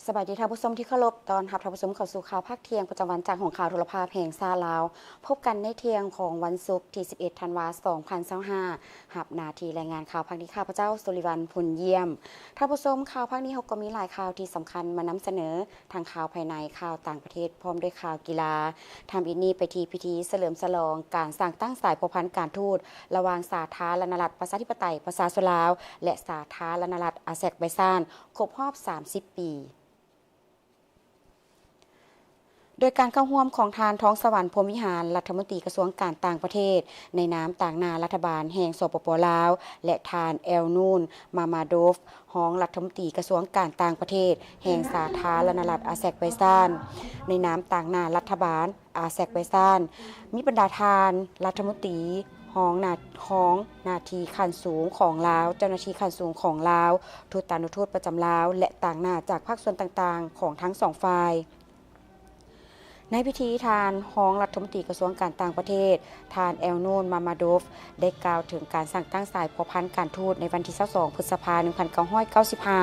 ສະບາຍດີທ່ານຜູ້ຊົມທີ່ເຄົາລົບ, ຕ້ອນຮັບທ່ານຜູ້ຊົມເຂົ້າສູ່ຂ່າວພາກທ່ຽງປະຈຳວັນຈາກຫ້ອງຂ່າວໂທລະພາບແຫ່ງຊາດລາວ. ພົບກັນໃນທ່ຽງຂອງວັນສຸກທີສິບເອັດ ທັນວາ ສອງພັນຊາວຫ້າ, ຮັບໜ້າທີ່ລາຍງານຂ່າວພາກນີ້ ຂ້າພະເຈົ້າ ສຸລິວັນ ພົນຢ້ຽມ. ທ່ານຜູ້ຊົມ, ຂ່າວພາກນີ້ເຮົາກໍມີຫຼາຍຂ່າວທີ່ສຳຄັນມານຳສະເໜີ, ທັງຂ່າວພາຍໃນ, ຂ່າວຕ່າງປະເທດ, ພ້ອມດ້ວຍຂ່າວກິລາ. ທຳອິດນີ້ໄປທີ່ພິທີສະເຫຼີມສະຫຼອງການສ້າງຕັ້ງສາຍພົວພັນການທູດ ລະຫວ່າງສາທາລະນະລັດປະຊາທິປະໄຕປະຊາຊົນລາວ ແລະ ສາທາລະນະລັດອາແຊກໄບຊານ ຄົບຮອບສາມສິບປີ. ໂດຍການເຂົ້າຮ່ວມຂອງທ່ານ ທອງສະຫວັນ ພົມວິຫານ ລັດຖະມົນຕີກະຊວງການຕ່າງປະເທດ ໃນນາມຕາງໜ້າລັດຖະບານແຫ່ງ ສປປ ລາວ ແລະ ທ່ານ ແອລນູນ ມາມາໂດຟ ຮອງລັດຖະມົນຕີກະຊວງການຕ່າງປະເທດແຫ່ງສາທາລະນະລັດອາແຊກໄບຊານ ໃນນາມຕາງໜ້າລັດຖະບານ ອາແຊກໄບຊານ ມີບັນດາທ່ານລັດຖະມົນຕີ, ຮອງໜ້າ, ຮອງໜ້າທີ່ຂັ້ນສູງຂອງລາວ, ເຈົ້າໜ້າທີ່ຂັ້ນສູງຂອງລາວ, ທູຕານຸທູດປະຈຳລາວ ແລະ ຕາງໜ້າຈາກພາກສ່ວນຕ່າງໆຂອງທັງສອງຝ່າຍ. ໃນພິທີ, ທ່ານຮອງລັດຖະມົນຕີກະຊວງການຕ່າງປະເທດ, ທ່ານ ແອລນູນ ມາມາໂດຟ ໄດ້ກ່າວເຖິງການສ້າງຕັ້ງສາຍພົວພັນການທູດໃນວັນທີຊາວສອງ ພຶດສະພາ ໜຶ່ງພັນເກົ້າຮ້ອຍເກົ້າສິບຫ້າ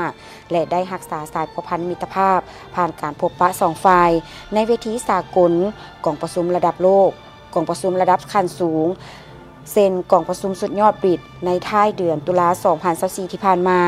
ແລະ ໄດ້ຮັກສາສາຍພົວພັນມິດຕະພາບ ຜ່ານການພົບປະສອງຝ່າຍໃນເວທີສາກົນ, ກອງປະຊຸມລະດັບໂລກ, ກອງປະຊຸມລະດັບຂັ້ນສູງ ເຊັ່ນ ກອງປະຊຸມສຸດຍອດບຣິກ ໃນທ້າຍເດືອນຕຸລາ ສອງພັນຊາວສີ່ ທີ່ຜ່ານມາ,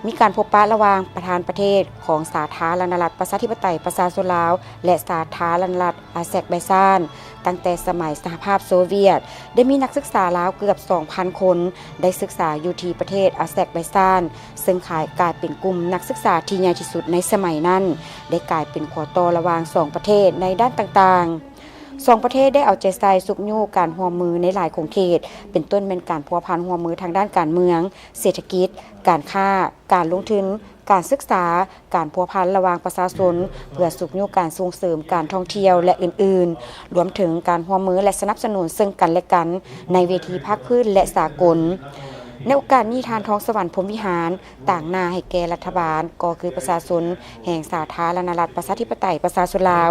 ມີການພົບປະລະຫວ່າງປະທານປະເທດຂອງສາທາລະນະລັດປະຊາທິປະໄຕປະຊາຊົນລາວ ແລະ ສາທາລະນະລັດອາແຊກໄບຊານ. ຕັ້ງແຕ່ສະໄໝສະຫະພາບໂຊວຽດ, ໄດ້ມີນັກສຶກສາລາວເກືອບສອງພັນຄົນ ໄດ້ສຶກສາຢູ່ທີ່ປະເທດອາແຊກໄບຊານ, ເຊິ່ງກາຍເປັນກຸ່ມນັກສຶກສາທີ່ໃຫຍ່ທີ່ສຸດໃນສະໄໝນັ້ນ, ໄດ້ກາຍເປັນຂໍ້ຕໍ່ລະຫວ່າງສອງປະເທດໃນດ້ານຕ່າງໆ. ສອງປະເທດໄດ້ເອົາໃຈໃສ່ຊຸກຍູ້ການຮ່ວມມືໃນຫຼາຍຂົງເຂດ, ເປັນຕົ້ນແມ່ນການພົວພັນຮ່ວມມືທາງດ້ານການເມືອງ, ເສດຖະກິດ, ການຄ້າ, ການລົງທຶນ, ການສຶກສາ, ການພົວພັນລະຫວ່າງປະຊາຊົນ ເພື່ອຊຸກຍູ້ການສົ່ງເສີມການທ່ອງທ່ຽວ ແລະ ອື່ນໆ, ລວມເຖິງການຮ່ວມມື ແລະ ສະໜັບສະໜູນເຊິ່ງກັນ ແລະ ກັນ ໃນເວທີພາກພື້ນ ແລະ ສາກົນ. ໃນໂອກາດນີ້, ທ່ານ ທອງສະຫວັນ ພົມວິຫານ ຕາງໜ້າໃຫ້ແກ່ລັດຖະບານ ກໍຄືປະຊາຊົນແຫ່ງສາທາລະນະລັດປະຊາທິປະໄຕປະຊາຊົນລາວ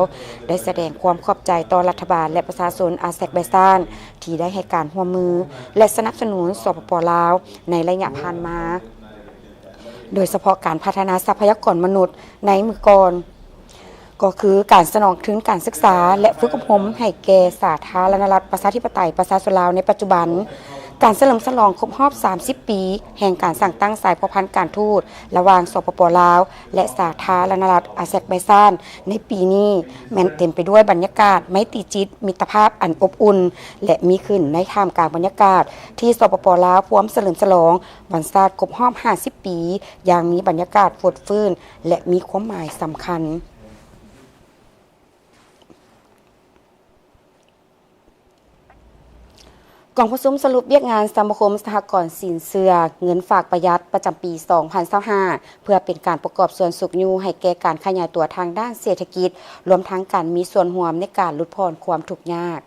ໄດ້ສະແດງຄວາມຂອບໃຈຕໍ່ລັດຖະບານ ແລະ ປະຊາຊົນອາແຊກໄບຊານ ທີ່ໄດ້ໃຫ້ການຮ່ວມມື ແລະ ສະໜັບສະໜູນ ສປປ ລາວ ໃນໄລຍະຜ່ານມາ, ໂດຍສະເພາະການພັດທະນາຊັບພະຍາກອນມະນຸດໃນມື້ກ່ອນ. ກໍຄືການສະໜອງທຶນການສຶກສາ ແລະ ຝຶກອົບຮົມໃຫ້ແກ່ສາທາລະນະລັດປະຊາທິປະໄຕປະຊາຊົນລາວໃນປັດຈຸບັນ, ການສະເຫຼີມສະຫຼອງຄົບຮອບສາມສິບປີ ແຫ່ງການສ້າງຕັ້ງສາຍພົວພັນການທູດລະຫວ່າງ ສປປ ລາວ ແລະ ສາທາລະນະລັດອາແຊກໄບຊານ ໃນປີນີ້ ແມ່ນເຕັມໄປດ້ວຍບັນຍາກາດໄມຕີຈິດມິດຕະພາບອັນອົບອຸ່ນ ແລະ ມີຂຶ້ນໃນທ່າມກາງບັນຍາກາດທີ່ ສປປ ລາວ ພວມສະເຫຼີມສະຫຼອງວັນຊາດຄົບຮອບຫ້າສິບປີ ຢ່າງມີບັນຍາກາດຟົດຟື້ນ ແລະ ມີຄວາມໝາຍສຳຄັນ. ກອງປະຊຸມສະຫຼຸບວຽກງານສະມາຄົມສະຫະກອນສິນເຊື່ອເງິນຝາກປະຢັດປະຈຳປີສອງພັນຊາວຫ້າ ເພື່ອເປັນການປະກອບສ່ວນຊຸກຍູ້ໃຫ້ແກ່ການຂະຫຍາຍຕົວທາງດ້ານເສດຖະກິດ, ລວມທັງການມີສ່ວນຮ່ວມໃນການຫຼຸດຜ່ອນຄວາມທຸກຍາກ.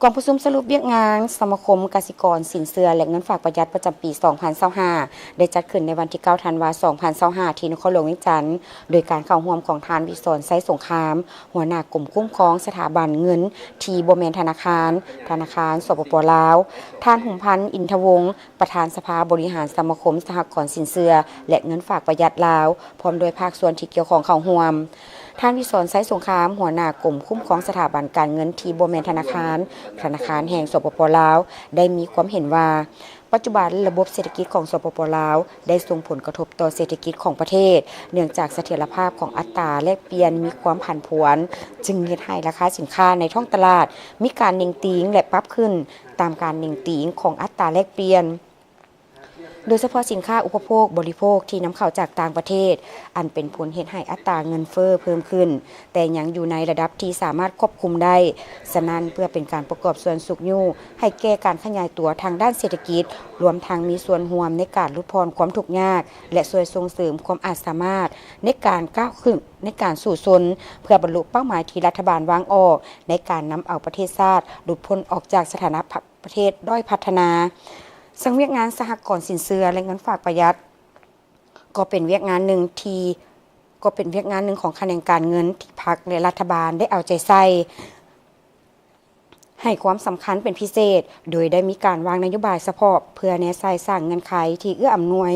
ກອງປະຊຸມສະຫຼຸບວຽກງານສະມາຄົມກະສິກອນສິນເຊື່ອ ແລະ ເງິນຝາກປະຢັດປະຈຳປີສອງພັນຊາວຫ້າ ໄດ້ຈັດຂຶ້ນໃນວັນທີເກົ້າ ທັນວາ ສອງພັນຊາວຫ້າ ທີ່ນະຄອນຫຼວງວຽງຈັນ, ໂດຍການເຂົ້າຮ່ວມຂອງທ່ານ ວິສອນ ໄຊສົງຄາມ ຫົວໜ້າກົມຄຸ້ມຄອງສະຖາບັນເງິນທີ່ບໍ່ແມ່ນທະນາຄານ, ທະນາຄານ ສປປ ລາວ, ທ່ານ ຫຸມພັນ ອິນທະວົງ ປະທານສະພາບໍລິຫານສະມາຄົມສະຫະກອນສິນເຊື່ອ ແລະ ເງິນຝາກປະຢັດລາວ ພ້ອມດ້ວຍພາກສ່ວນທີ່ກ່ຽວຂ້ອງເຂົ້າຮ່ວມ. ທ່ານ ວິສອນ ໄຊສົງຄາມ ຫົວໜ້າກົມຄຸ້ມຄອງສະຖາບັນການເງິນທີ່ບໍ່ແມ່ນທະນາຄານ, ທະນາຄານແຫ່ງ ສປປ ລາວ ໄດ້ມີຄວາມເຫັນວ່າ ປັດຈຸບັນລະບົບເສດຖະກິດຂອງ ສປປ ລາວ ໄດ້ສົ່ງຜົນກະທົບຕໍ່ເສດຖະກິດຂອງປະເທດ, ເນື່ອງຈາກສະຖຽນລະພາບຂອງອັດຕາແລກປ່ຽນມີຄວາມຜັນຜວນ, ຈຶ່ງເຮັດໃຫ້ລາຄາສິນຄ້າໃນທ້ອງຕະຫຼາດມີການເໜັງຕີງ ແລະ ປັບຂຶ້ນຕາມການເໜັງຕີງຂອງອັດຕາແລກປ່ຽນ. ໂດຍສະເພາະສິນຄ້າອຸປະໂພກບໍລິໂພກທີ່ນຳເຂົ້າຈາກຕ່າງປະເທດ, ອັນເປັນຜົນເຮັດໃຫ້ອັດຕາເງິນເຟີ້ເພີ່ມຂຶ້ນ, ແຕ່ຍັງຢູ່ໃນລະດັບທີ່ສາມາດຄວບຄຸມໄດ້. ສະນັ້ນ, ເພື່ອເປັນການປະກອບສ່ວນຊຸກຍູ້ໃຫ້ແກ່ການຂະຫຍາຍຕົວທາງດ້ານເສດຖະກິດ, ລວມທັງມີສ່ວນຮ່ວມໃນການຫຼຸດຜ່ອນຄວາມທຸກຍາກ ແລະ ຊ່ວຍສົ່ງເສີມຄວາມອາດສາມາດໃນການກ້າວຂຶ້ນ, ໃນການສູ້ຊົນ ເພື່ອບັນລຸເປົ້າໝາຍທີ່ລັດຖະບານວາງອອກ ໃນການນຳເອົາປະເທດຊາດຫຼຸດພົ້ນອອກຈາກສະຖານະ ປະເທດດ້ອຍພັດທະນາ. ເຊິ່ງວຽກງານສະຫະກອນສິນເຊື່ອ ແລະ ເງິນຝາກປະຢັດ ກໍເປັນວຽກງານໜຶ່ງທີ່ ກໍເປັນວຽກງານໜຶ່ງຂອງຂະແໜງການເງິນທີ່ພັກ ແລະ ລັດຖະບານໄດ້ເອົາໃຈໃສ່ໃຫ້ຄວາມສຳຄັນເປັນພິເສດ, ໂດຍໄດ້ມີການວາງນະໂຍບາຍສະເພາະເພື່ອແນໃສ່ສ້າງເງື່ອນໄຂທີ່ເອື້ອອຳນວຍ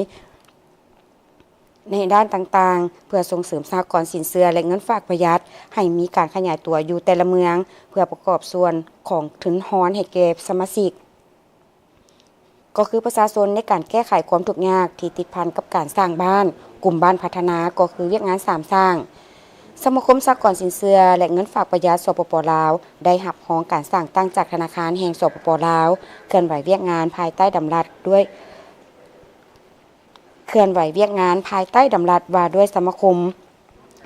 ໃນດ້ານຕ່າງໆ ເພື່ອສົ່ງເສີມສະຫະກອນສິນເຊື່ອ ແລະ ເງິນຝາກປະຢັດ ໃຫ້ມີການຂະຫຍາຍຕົວຢູ່ແຕ່ລະເມືອງ ເພື່ອປະກອບສ່ວນຂອງທຶນຮອນໃຫ້ແກ່ສະມາຊິກ. ກໍຄືປະຊາຊົນໃນການແກ້ໄຂຄວາມທຸກຍາກທີ່ຕິດພັນກັບການສ້າງບ້ານ, ກຸ່ມບ້ານພັດທະນາ ກໍຄືວຽກງານສາມສ້າງ. ສະມາຄົມສະຫະກອນສິນເຊື່ອ ແລະ ເງິນຝາກປະຢັດ ສປປ ລາວ ໄດ້ຮັບຮອງການສ້າງຕັ້ງຈາກທະນາຄານແຫ່ງ ສປປ ລາວ ເຄື່ອນໄຫວວຽກງານພາຍໃຕ້ດຳລັດດ້ວຍ ເຄື່ອນໄຫວວຽກງານພາຍໃຕ້ດຳລັດວ່າດ້ວຍສະມາຄົມ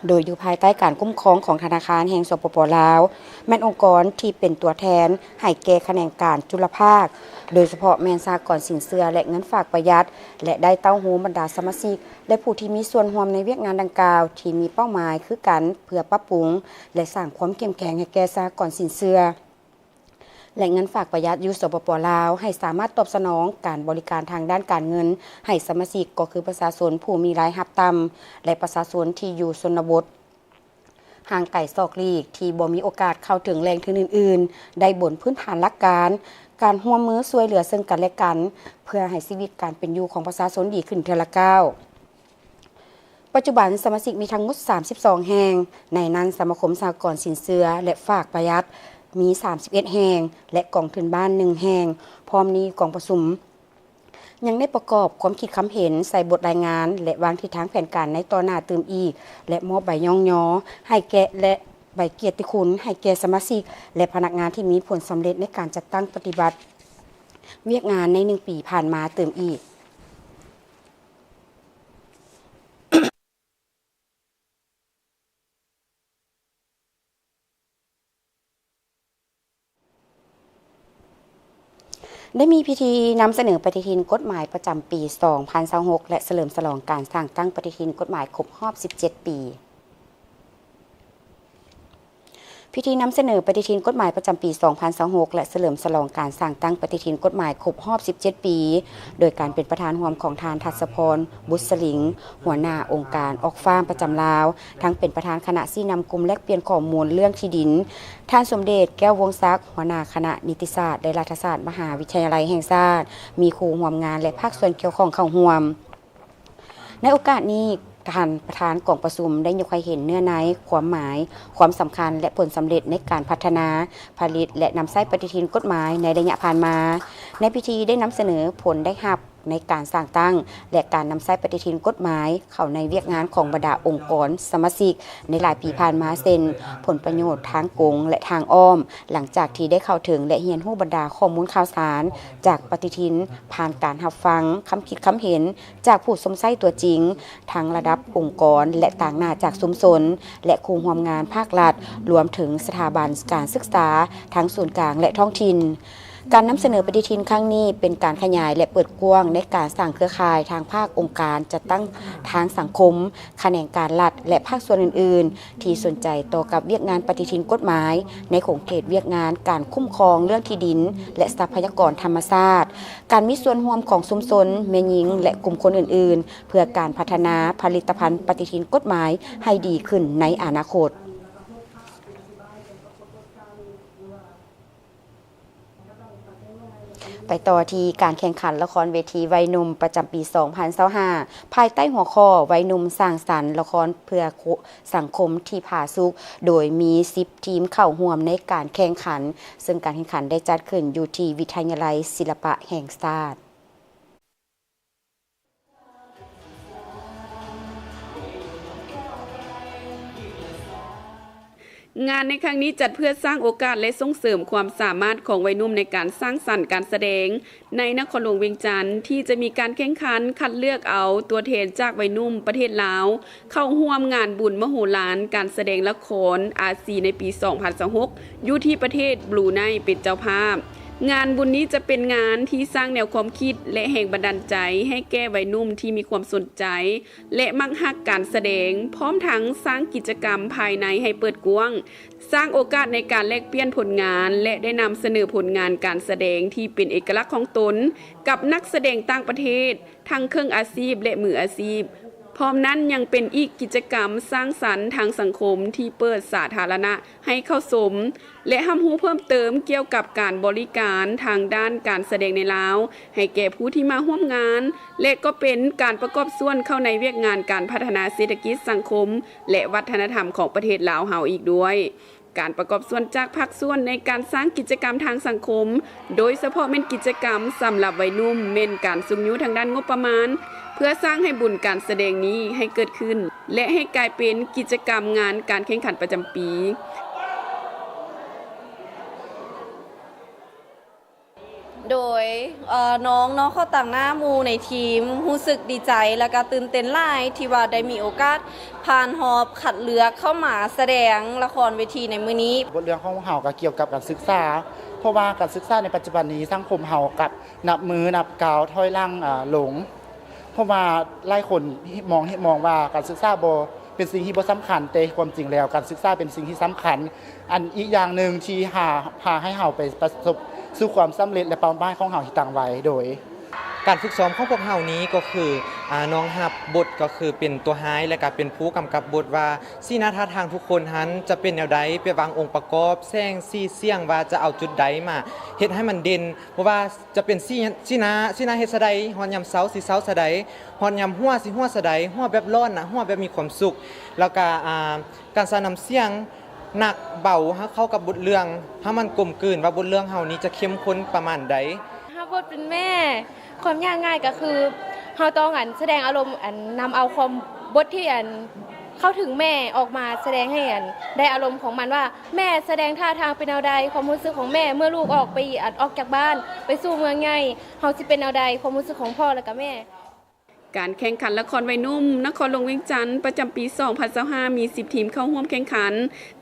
ໂດຍຢູ່ພາຍໃຕ້ການຄຸ້ມຄອງຂອງທະນາຄານແຫ່ງ ສປປ ລາວ, ແມ່ນອົງກອນທີ່ເປັນຕົວແທນໃຫ້ແກ່ຂະແໜງການຈຸລະພາກ, ໂດຍສະເພາະແມ່ນສະຫະກອນສິນເຊື່ອ ແລະ ເງິນຝາກປະຢັດ ແລະ ໄດ້ເຕົ້າໂຮມບັນດາສະມາຊິກ ແລະ ຜູ້ທີ່ມີສ່ວນຮ່ວມໃນວຽກງານດັ່ງກ່າວ ທີ່ມີເປົ້າໝາຍຄືກັນ ເພື່ອປັບປຸງ ແລະ ສ້າງຄວາມເຂັ້ມແຂງໃຫ້ແກ່ສະຫະກອນສິນເຊື່ອ ແລະ ເງິນຝາກປະຢັດຢູ່ ສປປ ລາວ ໃຫ້ສາມາດຕອບສະໜອງການບໍລິການທາງດ້ານການເງິນໃຫ້ສະມາຊິກ ກໍຄືປະຊາຊົນຜູ້ມີລາຍຮັບຕ່ຳ ແລະ ປະຊາຊົນທີ່ຢູ່ຊົນນະບົດຫ່າງໄກສອກຫຼີກ ທີ່ບໍ່ມີໂອກາດເຂົ້າເຖິງແຫຼ່ງທຶນອື່ນໆ ໄດ້ບົນພື້ນຖານຫຼັກການການຮ່ວມມືຊ່ວຍເຫຼືອເຊິ່ງກັນ ແລະ ກັນ ເພື່ອໃຫ້ຊີວິດການເປັນຢູ່ຂອງປະຊາຊົນດີຂຶ້ນເທື່ອລະກ້າວ. ປັດຈຸບັນສະມາຊິກມີທັງໝົດສາມສິບສອງແຫ່ງ, ໃນນັ້ນສະມາຄົມສະຫະກອນສິນເຊື່ອ ແລະ ຝາກປະຢັດມີສາມສິບເອັດແຫ່ງ ແລະ ກອງທຶນບ້ານໜຶ່ງແຫ່ງ. ພ້ອມນີ້ກອງປະຊຸມຍັງໄດ້ປະກອບຄວາມຄິດຄຳເຫັນໃສ່ບົດລາຍງານ ແລະ ວາງທິດທາງແຜນການໃນຕໍ່ໜ້າຕື່ມອີກ ແລະ ມອບໃບຍ້ອງຍໍໃຫ້ແກ່ ແລະ ໃບກຽດຕິຄຸນໃຫ້ແກ່ສະມາຊິກ ແລະ ພະນັກງານທີ່ມີຜົນສຳເລັດໃນການຈັດຕັ້ງປະຕິບັດວຽກງານໃນໜຶ່ງປີຜ່ານມາຕື່ມອີກ. ໄດ້ມີພິທີນຳສະເໜີປະຕິທິນກົດໝາຍປະຈຳປີສອງພັນຊາວຫົກ ແລະ ສະເຫຼີມສະຫຼອງການສ້າງຕັ້ງປະຕິທິນກົດໝາຍຄົບຮອບສິບເຈັດປີ. ພິທີນຳສະເໜີປະຕິທິນກົດໝາຍປະຈຳປີສອງພັນຊາວຫົກ ແລະ ສະເຫຼີມສະຫຼອງການສ້າງຕັ້ງປະຕິທິນກົດໝາຍຄົບຮອບສິບເຈັດປີ ໂດຍການເປັນປະທານຮ່ວມຂອງທ່ານ ທັດສະພອນ ບຸດສະລິງ ຫົວໜ້າອົງການອອກຟາມປະຈຳລາວ, ທັງເປັນປະທານຄະນະຊີ້ນຳກຸ່ມແລກປ່ຽນຂໍ້ມູນເລື່ອງທີ່ດິນ, ທ່ານ ສົມເດດ ແກ້ວວົງສັກ ຫົວໜ້າຄະນະນິຕິສາດ ແລະ ລັດຖະສາດ ມະຫາວິທະຍາໄລແຫ່ງຊາດ, ມີຄູ່ຮ່ວມງານ ແລະ ພາກສ່ວນກ່ຽວຂ້ອງເຂົ້າຮ່ວມ. ໃນໂອກາດນີ້, ທ່ານປະທານກອງປະຊຸມໄດ້ຍົກໃຫ້ເຫັນເນື້ອໃນ, ຄວາມໝາຍ, ຄວາມສຳຄັນ ແລະ ຜົນສຳເລັດໃນການພັດທະນາ, ຜະລິດ ແລະ ນຳໃຊ້ປະຕິທິນກົດໝາຍໃນໄລຍະຜ່ານມາ. ໃນພິທີໄດ້ນຳສະເໜີຜົນໄດ້ຮັບໃນການສ້າງຕັ້ງ ແລະ ການນຳໃຊ້ປະຕິທິນກົດໝາຍເຂົ້າໃນວຽກງານຂອງບັນດາອົງກອນສະມາຊິກໃນຫຼາຍປີຜ່ານມາ ເຊັ່ນ ຜົນປະໂຫຍດທາງກົງ ແລະ ທາງອ້ອມ, ຫຼັງຈາກທີ່ໄດ້ເຂົ້າເຖິງ ແລະ ຮຽນຮູ້ບັນດາຂໍ້ມູນຂ່າວສານຈາກປະຕິທິນ ຜ່ານການຮັບຟັງຄຳຄິດຄຳເຫັນ ຈາກຜູ້ຊົມໃຊ້ຕົວຈິງ ທັງລະດັບອົງກອນ ແລະ ຕາງໜ້າຈາກຊຸມຊົນ ແລະ ຄູ່ຮ່ວມງານພາກລັດ, ລວມເຖິງສະຖາບັນການສຶກສາທັງສູນກາງ ແລະ ທ້ອງຖິ່ນ. ການນຳສະເໜີປະຕິທິນຄັ້ງນີ້ ເປັນການຂະຫຍາຍ ແລະ ເປີດກວ້າງໃນການສ້າງເຄືອຂ່າຍທາງພາກອົງການຈັດຕັ້ງທາງສັງຄົມ, ຂະແໜງການລັດ ແລະ ພາກສ່ວນອື່ນໆ ທີ່ສົນໃຈຕໍ່ກັບວຽກງານປະຕິທິນກົດໝາຍ ໃນຂົງເຂດວຽກງານການຄຸ້ມຄອງເລື່ອງທີ່ດິນ ແລະ ຊັບພະຍາກອນທຳມະຊາດ, ການມີສ່ວນຮ່ວມຂອງຊຸມຊົນ, ແມ່ຍິງ ແລະ ກຸ່ມຄົນອື່ນໆ ເພື່ອການພັດທະນາຜະລິດຕະພັນປະຕິທິນກົດໝາຍໃຫ້ດີຂຶ້ນໃນອະນາຄົດ. ໄປຕໍ່ທີ່ການແຂ່ງຂັນລະຄອນເວທີໄວໜຸ່ມປະຈຳປີສອງພັນຊາວຫ້າ ພາຍໃຕ້ຫົວຂໍ້ ໄວໜຸ່ມສ້າງສັນລະຄອນເພື່ອ ສັງຄົມທີ່ຜາສຸກ ໂດຍມີສິບທີມເຂົ້າຮ່ວມໃນການແຂ່ງຂັນ, ເຊິ່ງການແຂ່ງຂັນໄດ້ຈັດຂຶ້ນຢູ່ທີ່ວິທະຍາໄລສິລະປະແຫ່ງຊາດ. ງານໃນຄັ້ງນີ້ຈັດເພື່ອສ້າງໂອກາດ ແລະ ສົ່ງເສີມຄວາມສາມາດຂອງໄວໜຸ່ມໃນການສ້າງສັນການສະແດງ ໃນນະຄອນຫຼວງວຽງຈັນ ທີ່ຈະມີການແຂ່ງຂັນຄັດເລືອກເອົາຕົວແທນຈາກໄວໜຸ່ມປະເທດລາວ ເຂົ້າຮ່ວມງານບຸນມະໂຫລານການສະແດງລະຄອນອາຊີໃນປີສອງພັນຊາວຫົກ ຢູ່ທີ່ປະເທດບຣູໄນເປັນເຈົ້າພາບ. ງານບຸນນີ້ຈະເປັນງານທີ່ສ້າງແນວຄວາມຄິດ ແລະ ແຮງບັນດານໃຈໃຫ້ແກ່ໄວໜຸ່ມທີ່ມີຄວາມສົນໃຈ ແລະ ມັກຮັກການສະແດງ, ພ້ອມທັງສ້າງກິດຈະກຳພາຍໃນໃຫ້ເປີດກວ້າງ, ສ້າງໂອກາດໃນການແລກປ່ຽນຜົນງານ ແລະ ໄດ້ນຳສະເໜີຜົນງານການສະແດງທີ່ເປັນເອກະລັກຂອງຕົນ ກັບນັກສະແດງຕ່າງປະເທດ ທັງເຄິ່ງອາຊີບ ແລະ ມືອາຊີບ, ພ້ອມນັ້ນຍັງເປັນອີກກິດຈະກຳສ້າງສັນທາງສັງຄົມທີ່ເປີດສາທາລະນະໃຫ້ເຂົ້າຊົມ ແລະ ຮັບຮູ້ເພີ່ມເຕີມກ່ຽວກັບການບໍລິການທາງດ້ານການສະແດງໃນລາວ ໃຫ້ແກ່ຜູ້ທີ່ມາຮ່ວມງານ ແລະ ກໍເປັນການປະກອບສ່ວນເຂົ້າໃນວຽກງານການພັດທະນາເສດຖະກິດ, ສັງຄົມ ແລະ ວັດທະນະທຳຂອງປະເທດລາວເຮົາອີກດ້ວຍ. ການປະກອບສ່ວນຈາກພາກສ່ວນໃນການສ້າງກິດຈະກຳທາງສັງຄົມ, ໂດຍສະເພາະແມ່ນກິດຈະກຳສຳລັບໄວໜຸ່ມ, ແມ່ນການຊຸກຍູ້ທາງດ້ານງົບປະມານ ເພື່ອສ້າງໃຫ້ບຸນການສະແດງນີ້ໃຫ້ເກີດຂຶ້ນ ແລະ ໃຫ້ກາຍເປັນກິດຈະກຳງານການແຂ່ງຂັນປະຈຳປີ. ໂດຍ ເອີ ນ້ອງເນາະ ເຂົ້າຕາງໜ້າໝູ່ໃນທີມ ຮູ້ສຶກດີໃຈ ແລະກະຕື່ນເຕັ້ນຫຼາຍ ທີ່ວ່າໄດ້ມີໂອກາດຜ່ານຮອບຄັດເລືອກເຂົ້າມາສະແດງລະຄອນເວທີໃນມື້ນີ້. ບົດເລື່ອງຂອງເຮົາກໍກ່ຽວກັບການສຶກສາ ເພາະວ່າການສຶກສາໃນປັດຈຸບັນນີ້ ສັງຄົມເຮົາກັບນັບມື້ນັບກ້າວຖອຍຫຼັງ ອາ ລົງ. ເພາະວ່າຫຼາຍຄົນມອງ ມອງວ່າການສຶກສາບໍ່ ເປັນສິ່ງທີ່ບໍ່ສຳຄັນ, ແຕ່ຄວາມຈິງແລ້ວການສຶກສາເປັນສິ່ງທີ່ສຳຄັນ. ອັນອີກຢ່າງໜຶ່ງທີ່ຫາ ພາໃຫ້ເຮົາໄປປະສົບສູ່ຄວາມສຳເລັດ ແລະ ເປົ້າໝາຍຂອງເຮົາທີ່ຕັ້ງໄວ້. ໂດຍ ການຝຶກຊ້ອມຂອງພວກເຮົານີ້ກໍຄື ອາ ນ້ອງຮັບບົດກໍຄືເປັນຕົວຮ້າຍ ແລະ ກະເປັນຜູ້ກຳກັບບົດວ່າ ສີໜ້າທ່າທາງທຸກຄົນຫັ້ນຈະເປັນແນວໃດ, ໄປວາງອົງປະກອບແສງສີສຽງວ່າຈະເອົາຈຸດໃດມາເຮັດໃຫ້ມັນເດັ່ນ, ບໍ່ວ່າ ຈະເປັນສີ ສີໜ້າ ສີໜ້າເຮັດຊະໃດ, ຮອດຍາມເຊົາຊິເຊົາຊະໃດ, ຮອດຍາມຫົວຊິຫົວຊະໃດ, ຫົວແບບຫຼອນນະ, ຫົວແບບມີຄວາມສຸກ, ແລ້ວກະ ອ່າ ການໃສ່ນ້ຳສຽງໜັກເບົາ ໃຫ້ເຂົ້າກັບບົດເລື່ອງ, ໃຫ້ມັນກົມກືນວ່າບົດເລື່ອງເຮົານີ້ຈະເຂັ້ມຂຸ້ນປະມານໃດ. ຮັບບົດເປັນແມ່ ຄວາມຍາກງ່າຍກໍຄື ເຮົາຕ້ອງ ອັນ ສະແດງອາລົມ ອັນ ນຳເອົາຄວາມ ບົດທີ່ ອັນ ເຂົ້າເຖິງແມ່ອອກມາສະແດງໃຫ້ ອັນ ໄດ້ອາລົມຂອງມັນວ່າ ແມ່ສະແດງທ່າທາງເປັນແນວໃດ, ຄວາມຮູ້ສຶກຂອງແມ່ເມື່ອລູກອອກໄປ ອັນ ອອກຈາກບ້ານໄປສູ່ເມືອງໃຫຍ່ ເຮົາຊິເປັນແນວໃດ, ຄວາມຮູ້ສຶກຂອງພໍ່ແລະກະແມ່. ການແຂ່ງຂັນລະຄອນໄວໜຸ່ມນະຄອນຫຼວງວຽງຈັນ ປະຈຳປີສອງພັນຊາວຫ້າ ມີສິບທີມເຂົ້າຮ່ວມແຂ່ງຂັນ.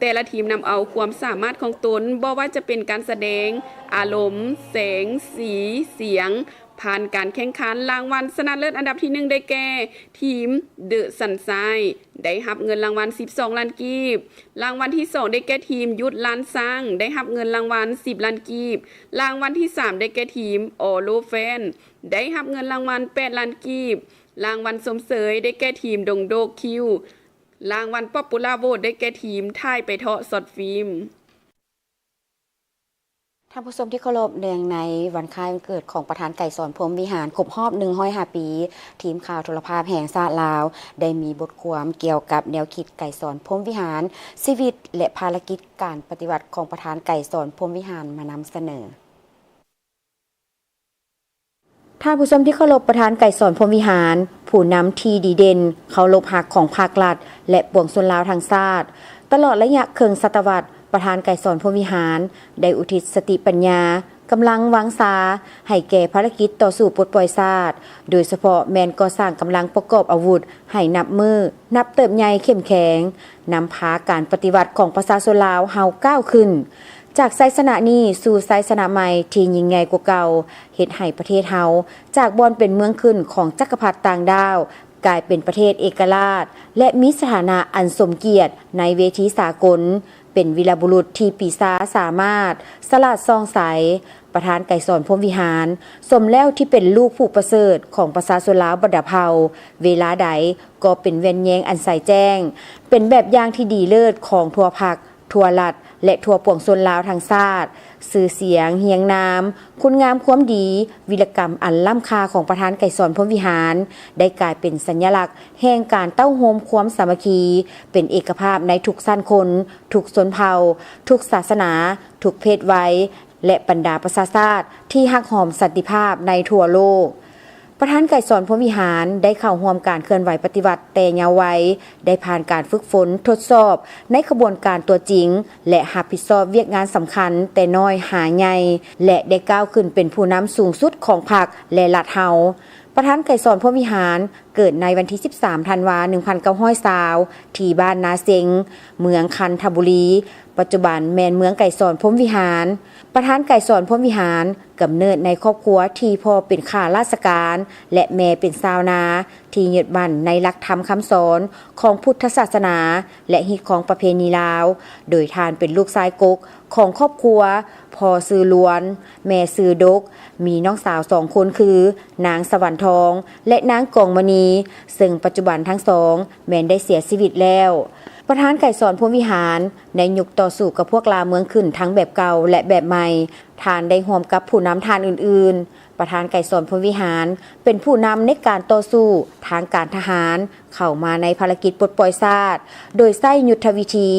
ແຕ່ລະທີມນຳເອົາຄວາມສາມາດຂອງຕົນ, ບໍ່ວ່າຈະເປັນການສະແດງ, ອາລົມ, ແສງ, ສີ, ສຽງ, ຜ່ານການແຂ່ງຂັນ. ລາງວັນຊະນະເລີດອັນດັບທີໜຶ່ງ ໄດ້ແກ່ທີມ The Sunshine ໄດ້ຮັບເງິນລາງວັນສິບສອງລ້ານກີບ, ລາງວັນທີສອງ ໄດ້ແກ່ທີມ ຢຸດລ້ານຊ້າງ ໄດ້ຮັບເງິນລາງວັນສິບລ້ານກີບ, ລາງວັນທີສາມ ໄດ້ແກ່ທີມ Olo Fan ໄດ້ຮັບເງິນລາງວັນແປດລ້ານກີບ, ລາງວັນຊົມເຊີຍ ໄດ້ແກ່ທີມ ດົງໂດກຄິວ, ລາງວັນ Popular Vote ໄດ້ແກ່ທີມ ຖ່າຍໄປເທາະຊັອດຟິມ. ທ່ານຜູ້ຊົມທີ່ເຄົາລົບ, ເນື່ອງໃນວັນຄ້າຍວັນເກີດຂອງປະທານໄກສອນ ພົມວິຫານ ຄົບຮອບໜຶ່ງຮ້ອຍຫ້າປີ, ທີມຂ່າວໂທລະພາບແຫ່ງຊາດລາວ ໄດ້ມີບົດຄວາມກ່ຽວກັບແນວຄິດໄກສອນ ພົມວິຫານ, ຊີວິດ ແລະ ພາລະກິດການປະຕິວັດຂອງປະທານໄກສອນ ພົມວິຫານ ມານຳສະເໜີ. ທ່ານຜູ້ຊົມທີ່ເຄົາລົບ, ປະທານໄກສອນ ພົມວິຫານ ຜູ້ນຳທີ່ດີເດັ່ນ ເຄົາລົບຮັກຂອງພາກລັດ ແລະ ປວງຊົນລາວທັງຊາດ. ຕະຫຼອດໄລຍະເຄິ່ງສະຕະວັດ, ປະທານໄກສອນ ພົມວິຫານ ໄດ້ອຸທິດສະຕິປັນຍາ, ກຳລັງວັງຊາ ໃຫ້ແກ່ພາລະກິດຕໍ່ສູ້ປົດປ່ອຍຊາດ, ໂດຍສະເພາະແມ່ນກໍ່ສ້າງກຳລັງປະກອບອາວຸດໃຫ້ນັບມື້ນັບເຕີບໃຫຍ່ເຂັ້ມແຂງ, ນຳພາການປະຕິວັດຂອງປະຊາຊົນລາວເຮົາກ້າວຂຶ້ນ. ຈາກໄຊຊະນະນີ້ສູ່ໄຊຊະນະໃໝ່ທີ່ຍິ່ງໃຫຍ່ກວ່າເກົ່າ, ເຮັດໃຫ້ປະເທດເຮົາຈາກບ່ອນເປັນເມືອງຂຶ້ນຂອງຈັກກະພັດຕ່າງດ້າວ ກາຍເປັນປະເທດເອກະລາດ ແລະ ມີສະຖານະອັນສົມກຽດໃນເວທີສາກົນ, ເປັນວີລະບຸລຸດທີ່ປີຊາສາມາດ, ສະຫຼາດສ່ອງໃສ. ປະທານໄກສອນ ພົມວິຫານ ສົມແລ້ວທີ່ເປັນລູກຜູ້ປະເສີດຂອງປະຊາຊົນລາວບັນດາເຜົ່າ, ເວລາໃດກໍເປັນແວ່ນແຍງອັນໃສແຈ້ງ, ເປັນແບບຢ່າງທີ່ດີເລີດຂອງທົ່ວພັກ, ທົ່ວລັດ ແລະ ທົ່ວປວງຊົນລາວທັງຊາດ. ຊື່ສຽງ, ຮຽງນາມ, ຄຸນງາມຄວາມດີ, ວິລະກຳອັນລ້ຳຄ່າຂອງປະທານໄກສອນ ພົມວິຫານ ໄດ້ກາຍເປັນສັນຍະລັກແຫ່ງການເຕົ້າໂຮມຄວາມສາມັກຄີ, ເປັນເອກະພາບໃນທຸກຊັ້ນຄົນ, ທຸກຊົນເຜົ່າ, ທຸກສາສະໜາ, ທຸກເພດໄວ ແລະ ບັນດາປະຊາຊາດທີ່ຮັກຫອມສັນຕິພາບໃນທົ່ວໂລກ. ປະທານໄກສອນ ພົມວິຫານ ໄດ້ເຂົ້າຮ່ວມການເຄື່ອນໄຫວປະຕິວັດແຕ່ເຍົາໄວ, ໄດ້ຜ່ານການຝຶກຝົນທົດສອບໃນຂະບວນການຕົວຈິງ ແລະ ຮັບຜິດຊອບວຽກງານສຳຄັນແຕ່ນ້ອຍຫາໃຫຍ່ ແລະ ໄດ້ກ້າວຂຶ້ນເປັນຜູ້ນຳສູງສຸດຂອງພັກ ແລະ ລັດເຮົາ. ປະທານໄກສອນ ພົມວິຫານ ເກີດໃນວັນທີສິບສາມ ທັນວາ ໜຶ່ງພັນເກົ້າຮ້ອຍຊາວ ທີ່ບ້ານນາເຊັງ, ເມືອງຄັນທະບູລີ, ປັດຈຸບັນແມ່ນເມືອງໄກສອນ ພົມວິຫານ. ປະທານໄກສອນ ພົມວິຫານ ກຳເນີດໃນຄອບຄົວທີ່ພໍ່ເປັນຂ້າລາຊະການ ແລະ ແມ່ເປັນຊາວນາ ທີ່ຍຶດໝັ້ນໃນຫຼັກທຳຄຳສອນຂອງພຸດທະສາສະໜາ ແລະ ຮີດຄອງປະເພນີລາວ, ໂດຍທ່ານເປັນລູກຊາຍກົກຂອງຄອບຄົວ, ພໍ່ ພໍ່ຊື່ລວນ, ແມ່ຊື່ດົກ, ມີນ້ອງສາວສອງຄົນຄື ນາງສະຫວັນທອງ ແລະ ນາງກອງມະນີ, ເຊິ່ງປັດຈຸບັນທັງສອງແມ່ນໄດ້ເສຍຊີວິດແລ້ວ. ປະທານໄກສອນ ພົມວິຫານ ໃນຍຸກຕໍ່ສູ້ກັບພວກລ່າເມືອງຂຶ້ນທັງແບບເກົ່າ ແລະ ແບບໃໝ່, ທ່ານໄດ້ຮ່ວມກັບຜູ້ນຳທ່ານອື່ນໆ. ປະທານໄກສອນ ພົມວິຫານ ເປັນຜູ້ນຳໃນການຕໍ່ສູ້ທາງການທະຫານ ເຂົ້າມາໃນພາລະກິດປົດປ່ອຍຊາດ ໂດຍໃຊ້ຍຸດທະວິທີ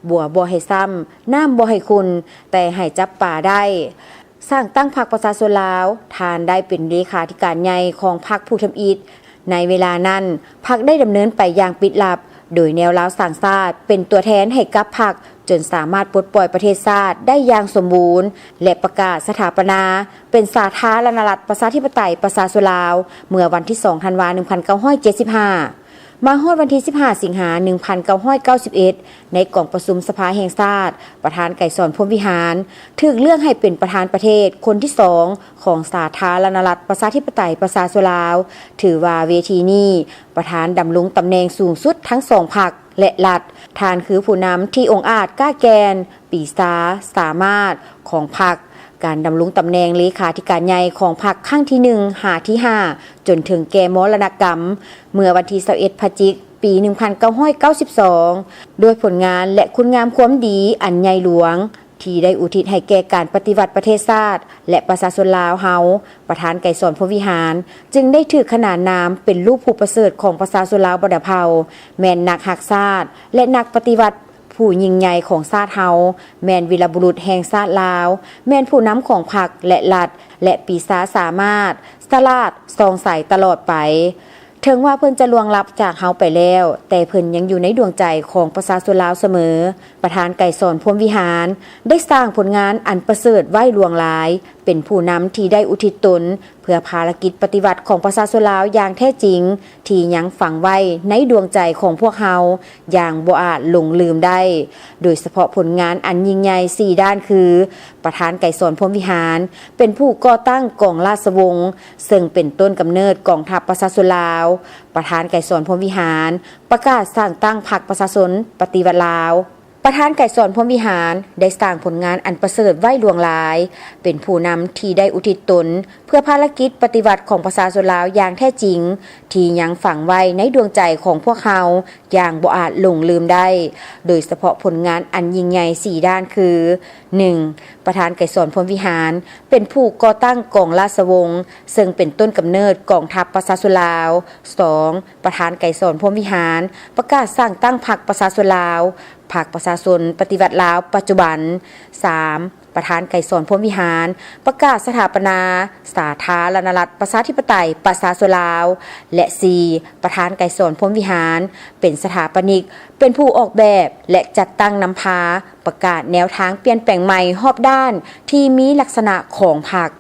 ບົວບໍ່ໃຫ້ຊ້ຳ, ນ້ຳບໍ່ໃຫ້ຂຸ່ນ, ແຕ່ໃຫ້ຈັບປາໄດ້. ສ້າງຕັ້ງພັກປະຊາຊົນລາວ, ທ່ານໄດ້ເປັນເລຂາທິການໃຫຍ່ຂອງພັກຜູ້ທຳອິດ. ໃນເວລານັ້ນ, ພັກໄດ້ດຳເນີນໄປຢ່າງປິດລັບ, ໂດຍແນວລາວສ້າງຊາດເປັນຕົວແທນໃຫ້ກັບພັກ, ຈົນສາມາດປົດປ່ອຍປະເທດຊາດໄດ້ຢ່າງສົມບູນ ແລະ ປະກາດສະຖາປະນາເປັນສາທາລະນະລັດ ປະຊາທິປະໄຕ ປະຊາຊົນລາວ ເມື່ອວັນທີສອງ ທັນວາ ໜຶ່ງພັນເກົ້າຮ້ອຍເຈັດສິບຫ້າ. ມາຮອດວັນທີສິບຫ້າ ສິງຫາ ໜຶ່ງພັນເກົ້າຮ້ອຍເກົ້າສິບເອັດ ໃນກອງປະຊຸມສະພາແຫ່ງຊາດ, ປະທານໄກສອນ ພົມວິຫານ ຖືກເລືອກໃຫ້ເປັນປະທານປະເທດຄົນທີສອງຂອງສາທາລະນະລັດ ປະຊາທິປະໄຕ ປະຊາຊົນລາວ. ຖືວ່າເວທີນີ້ ປະທານດຳລົງຕຳແໜ່ງສູງສຸດທັງສອງພັກ ແລະ ລັດ. ທ່ານຄືຜູ້ນຳທີ່ອົງອາດກ້າແກ່ນ, ປີຊາ, ສາມາດຂອງພັກ. ການດຳລົງຕຳແໜ່ງເລຂາທິການໃຫຍ່ຂອງພັກຄັ້ງທີໜຶ່ງຫາທີຫ້າ ຈົນເຖິງແກ່ມໍລະນະກຳ ເມື່ອວັນທີຊາວເອັດ ພະຈິກ ປີໜຶ່ງພັນເກົ້າຮ້ອຍເກົ້າສິບສອງ ດ້ວຍຜົນງານ ແລະ ຄຸນງາມຄວາມດີອັນໃຫຍ່ຫຼວງ ທີ່ໄດ້ອຸທິດໃຫ້ແກ່ການປະຕິວັດປະເທດຊາດ ແລະ ປະຊາຊົນລາວເຮົາ, ປະທານໄກສອນ ພົມວິຫານ ຈຶ່ງໄດ້ຖືກຂນານນາມເປັນລູກຜູ້ປະເສີດຂອງປະຊາຊົນລາວບັນດາເຜົ່າ, ແມ່ນນັກຮັກຊາດ ແລະ ນັກປະຕິວັດຜູ້ຍິ່ງໃຫຍ່ຂອງຊາດເຮົາ, ແມ່ນວີລະບຸລຸດແຫ່ງຊາດລາວ, ແມ່ນຜູ້ນຳຂອງພັກ ແລະ ລັດ, ແລະ ປີຊາສາມາດ, ສະຫຼາດ, ສ່ອງໃສຕະຫຼອດໄປ. ເຖິງວ່າເພິ່ນຈະລ່ວງລັບຈາກເຮົາໄປແລ້ວ, ແຕ່ເພິ່ນຍັງຢູ່ໃນດວງໃຈຂອງປະຊາຊົນລາວສະເໝີ. ປະທານໄກສອນ ພົມວິຫານ ໄດ້ສ້າງຜົນງານອັນປະເສີດໄວ້ຫຼວງຫຼາຍ, ເປັນຜູ້ນຳທີ່ໄດ້ອຸທິດຕົນເພື່ອພາລະກິດປະຕິວັດຂອງປະຊາຊົນລາວຢ່າງແທ້ຈິງ, ທີ່ຍັງຝັງໄວ້ໃນດວງໃຈຂອງພວກເຮົາຢ່າງບໍ່ອາດຫຼົງລືມໄດ້, ໂດຍສະເພາະຜົນງານອັນຍິ່ງໃຫຍ່ສີ່ດ້ານຄື ປະທານໄກສອນ ພົມວິຫານ ເປັນຜູ້ກໍ່ຕັ້ງກອງລາຊະວົງ ເຊິ່ງເປັນຕົ້ນກຳເນີດກອງທັບປະຊາຊົນລາວ, ປະທານໄກສອນ ພົມວິຫານ ປະກາດສ້າງຕັ້ງພັກປະຊາຊົນປະຕິວັດລາວ. ປະທານໄກສອນ ພົມວິຫານ ໄດ້ສ້າງຜົນງານອັນປະເສີດໄວ້ຫຼວງຫຼາຍ, ເປັນຜູ້ນຳທີ່ໄດ້ອຸທິດຕົນເພື່ອພາລະກິດປະຕິວັດຂອງປະຊາຊົນລາວຢ່າງແທ້ຈິງ, ທີ່ຍັງຝັງໄວ້ໃນດວງໃຈຂອງພວກເຮົາຢ່າງບໍ່ອາດຫຼົງລືມໄດ້, ໂດຍສະເພາະຜົນງານອັນຍິ່ງໃຫຍ່ສີ່ດ້ານຄື ໜຶ່ງ ປະທານໄກສອນ ພົມວິຫານ ເປັນຜູ້ກໍ່ຕັ້ງກອງລາຊະວົງ ເຊິ່ງເປັນຕົ້ນກຳເນີດກອງທັບປະຊາຊົນລາວ, ສອງ ປະທານໄກສອນ ພົມວິຫານ ປະກາດສ້າງຕັ້ງພັກປະຊາຊົນລາວ, ພັກປະຊາຊົນປະຕິວັດລາວປັດຈຸບັນ, ສາມ ປະທານໄກສອນ ພົມວິຫານ ປະກາດສະຖາປະນາສາທາລະນະລັດ ປະຊາທິປະໄຕ ປະຊາຊົນລາວ ແລະ ສີ່ ປະທານໄກສອນ ພົມວິຫານ ເປັນສະຖາປະນິກ, ເປັນຜູ້ອອກແບບ ແລະ ຈັດຕັ້ງນຳພາ ປະກາດແນວທາງປ່ຽນແປງໃໝ່ຮອບດ້ານທີ່ມີລັກສະນະຂອງພັກ.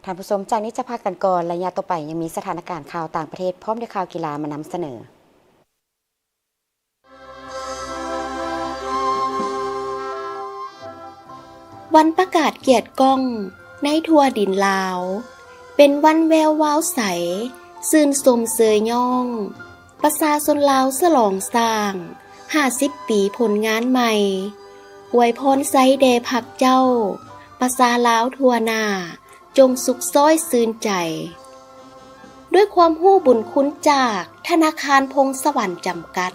ທ່ານຜູ້ຊົມ, ຈາກນີ້ຈະພັກກັນກ່ອນ, ໄລຍະຕໍ່ໄປຍັງມີສະຖານະການຂ່າວຕ່າງປະເທດ ພ້ອມດ້ວຍຂ່າວກິລາມານຳສະເໜີ. ວັນປະກາດກຽດກ້ອງໃນທົ່ວດິນລາວ ເປັນວັນແວວວາວໃສ, ຊື່ນຊົມເຊີຍຍ້ອງ. ປະຊາຊົນລາວສະຫຼອງສ້າງຫ້າສິບປີຜົນງານໃໝ່, ອວຍພອນໄຊແດ່ພັກເຈົ້າ, ປະຊາລາວທົ່ວໜ້າ ຈົ່ງສຸກຊ້ອຍຊື່ນໃຈ. ດ້ວຍຄວາມຮູ້ບຸນຄຸນຈາກທະນາຄານພົງສະຫວັນຈຳກັດ,